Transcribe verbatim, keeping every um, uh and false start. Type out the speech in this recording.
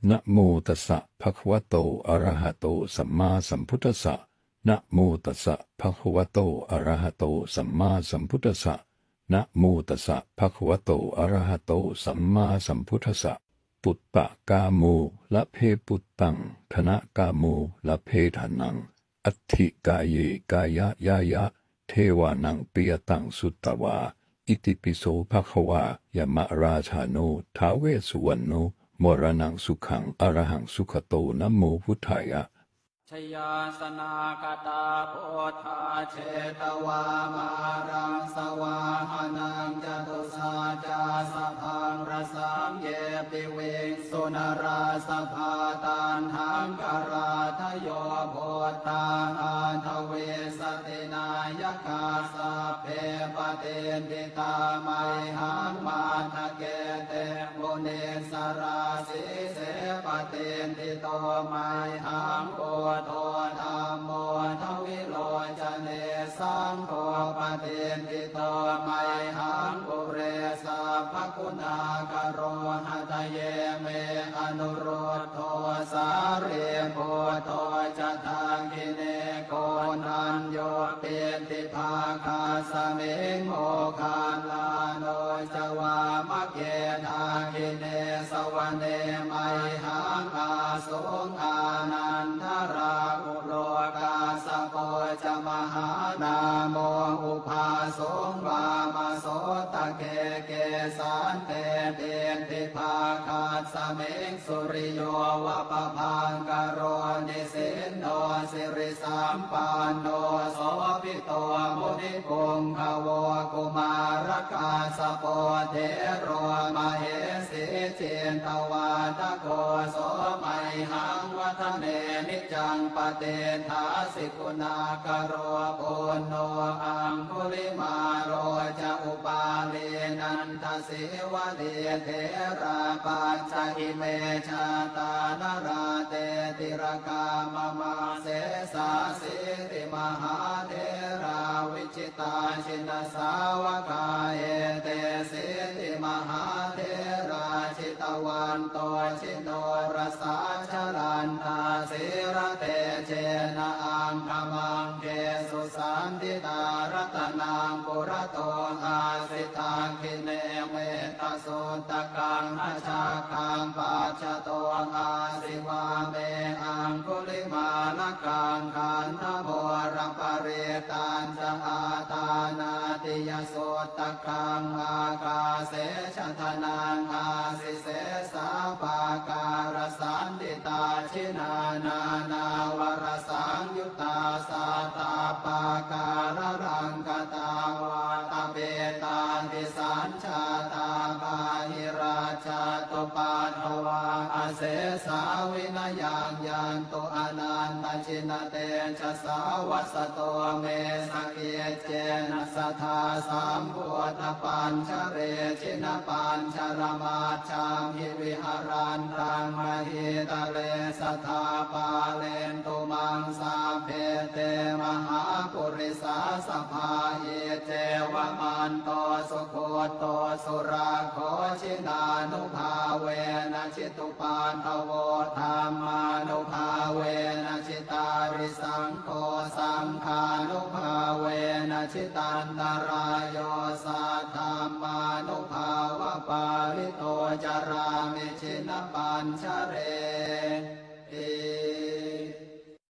Namo tassa bhagavato arahato sammāsambuddhassa. Namo tassa bhagavato arahato sammāsambuddhassa. Namo tassa bhagavato arahato sammāsambuddhassa. Puttakāmo labhe puttaṃ, dhanakāmo labhe dhanaṃ, atthi kāye kāyañāya, devānaṃ piyataṃ sutvā. Itipi so bhagavā yamarājāno ท้าว Vessuvaṇṇo maraṇaṃ sukhaṃ arahaṃ sugato namo buddhāya. Jayāsanāgatā buddhā jetvā māraṃ savāhanaṃ, catusaccāsabhaṃ rasaṃ ye piviṃsu narāsabhā. Taṇhaṅkarādayo buddhā aṭṭhavīsati nāyakā, sabbe patiṭṭhitā mayhaṃ matthake te munissarā. Sīse patiṭṭhito mayhaṃ buddho dhammo dvilocane, saṅgho patiṭṭhito mayhaṃ ure sabbaguṇākaro. Hadaye me anurud dho sārīputto ca dakkhiṇe, koṇḍañño piṭṭhibhāgasmiṃ moggallāno ca vāmake. Dakkhiṇe savane mayhaṃ āsuṃ ānandarāhulo, kassapo ca mahānāmo ubhāsuṃ vāmasotake. Kesante piṭṭhibhāgasmiṃ suriyo va pabhaṅkaro, nisinno sirisampanno sobhito munipuṅgavo. Kumārakassapo thero mahesī cittavādako, so mayhaṃ vadane niccaṃ patiṭṭhāsi guṇākaro. Puṇṇo aṅgulimālo ca upālī nanda sīvalī, therā pañca ime jātā nalāṭe tilakā mama. Sesāsīti mahātherā vijitā jinasāvakā, etesīti mahātherā jitavanto jinorasā, jalantā sīlatejena aṅgamaṅgesu saṇṭhitā. Ratanaṃ purato āsi dakkhiṇe metta suttakaṃ, dhajaggaṃ pacchato āsi vāme aṅgulimālakaṃ. Khandhamoraparittañca āṭānāṭiyasuttakaṃ, ākāse chadanaṃ āsi sesā pākārasaṇṭhitā. Jinā nānāvarasaṃyu ttā sattappākāralaṅkatā, vātapittādisañjātā bāhirajjhattupaddavā, asesā vinayaṃ yantu anantajinatejasā. Vasato me sakiccena sadā sambuddhapañjare, jinapañjaramaj jhamhi viharantaṃ mahītale, sadā pālentu maṃ sabbe te mahāpurisāsabhā. Iccevamanto sugutto surakkho, jinānubhāvena jitupaddavo, dhammānubhāvena ji tārisaṅgho, saṅghānubhāvena jitantarāyo, saddhammānubhāvapālito carāmi jinapañjare.